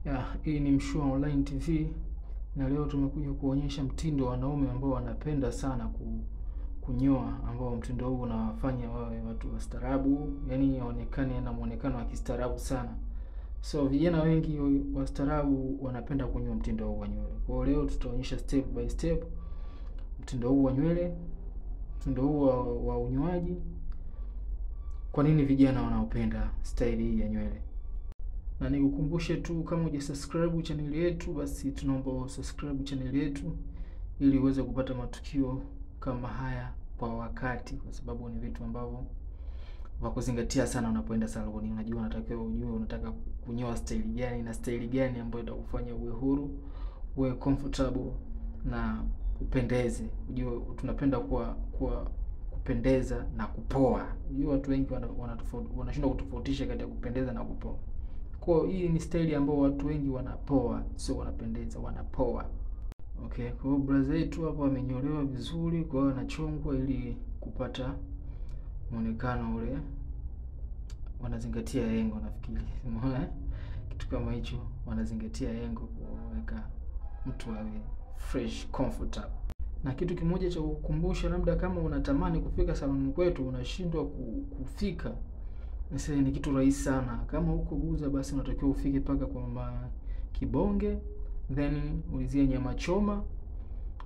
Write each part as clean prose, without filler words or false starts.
Ya, hii ni Mshua Online TV na leo tumekuja kuonyesha mtindo wa wanaume ambao wanapenda sana kunyoa, ambao mtindo huu unawafanya wawe watu wastaarabu, yani waonekane na muonekano wa kistaarabu sana. So vijana wengi wastaarabu wanapenda kunyoa mtindo huu wa nywele. Kwa hiyo leo tutaonyesha step by step mtindo huu wa nywele, mtindo huu wa unyoaji, kwa nini vijana wanaopenda staili hii ya nywele. Na nikukumbushe tu, kama hujasubscribe channel yetu, basi tunaomba usubscribe channel yetu ili uweze kupata matukio kama haya kwa wakati, kwa sababu ni vitu ambavyo vya kuzingatia sana unapoenda saloni. Unajua, unatakiwa ujue unataka kunyoa staili gani na staili gani ambayo itakufanya uwe huru, uwe comfortable na upendeze. Ujue tunapenda kuwa kupendeza na kupoa. Unajua watu wengi wanashindwa kutofautisha kati ya kupendeza na kupoa. Kwa hii ni staili ambayo watu wengi wanapoa, sio wanapendeza, wanapoa. Okay, kwa hiyo brother yetu hapo amenyolewa vizuri, kwa hiyo anachongwa ili kupata muonekano ule. Wanazingatia engo nafikiri. Umeona? Kitu kama hicho, wanazingatia engo kuweka mtu awe fresh, comfortable. Na kitu kimoja cha kukumbusha, labda kama unatamani kufika saloni kwetu unashindwa kufika, sasa ni kitu rahisi sana. Kama huko Buza, basi unatakiwa ufike paka kwa Mama Kibonge, then ulizie nyama choma,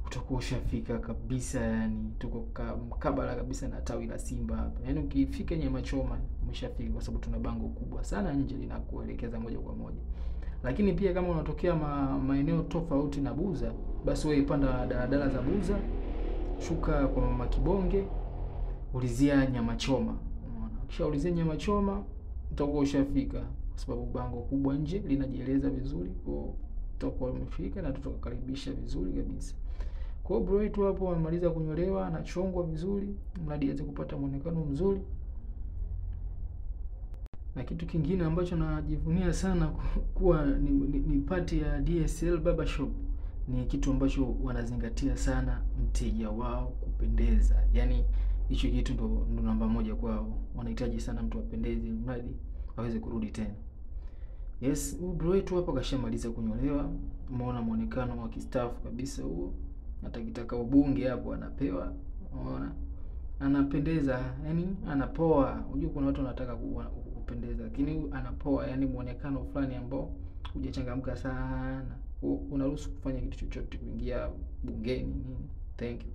utakuwa ushafika kabisa. Yani tuko mkabala kabisa na tawi la Simba hapa. Yani ukifika nyama choma umeshafika, kwa sababu tuna bango kubwa sana nje linakuelekeza moja kwa moja. Lakini pia kama unatokea maeneo tofauti na Buza, basi wewe ipanda daladala za Buza, shuka kwa Mama Kibonge, ulizia nyama choma. Kisha ulizia nyama choma utakuwa ushafika, kwa sababu bango kubwa nje linajieleza vizuri, kwa utakuwa umefika na tutakukaribisha vizuri kabisa. Kwa hiyo bro wetu hapo amemaliza kunyolewa, anachongwa vizuri mradi aweze kupata muonekano mzuri. Na kitu kingine ambacho najivunia sana kuwa ni part ya DSL Barbershop ni kitu ambacho wanazingatia sana mteja wao kupendeza. Yani hicho kitu ndo namba moja kwao. Wanahitaji sana mtu apendeze mradi aweze kurudi tena. Yes, huyu bro wetu hapa kashamaliza kunyolewa. Umeona muonekano wa kistaafu kabisa huo. Hata kitaka ubunge hapo anapewa. Umeona? Anapendeza, yani anapoa. Unajua kuna watu wanataka kupendeza, lakini anapoa, yani muonekano fulani ambao hujachangamka sana. Unaruhusu kufanya kitu chochote, kuingia bungeni nini. Thank you.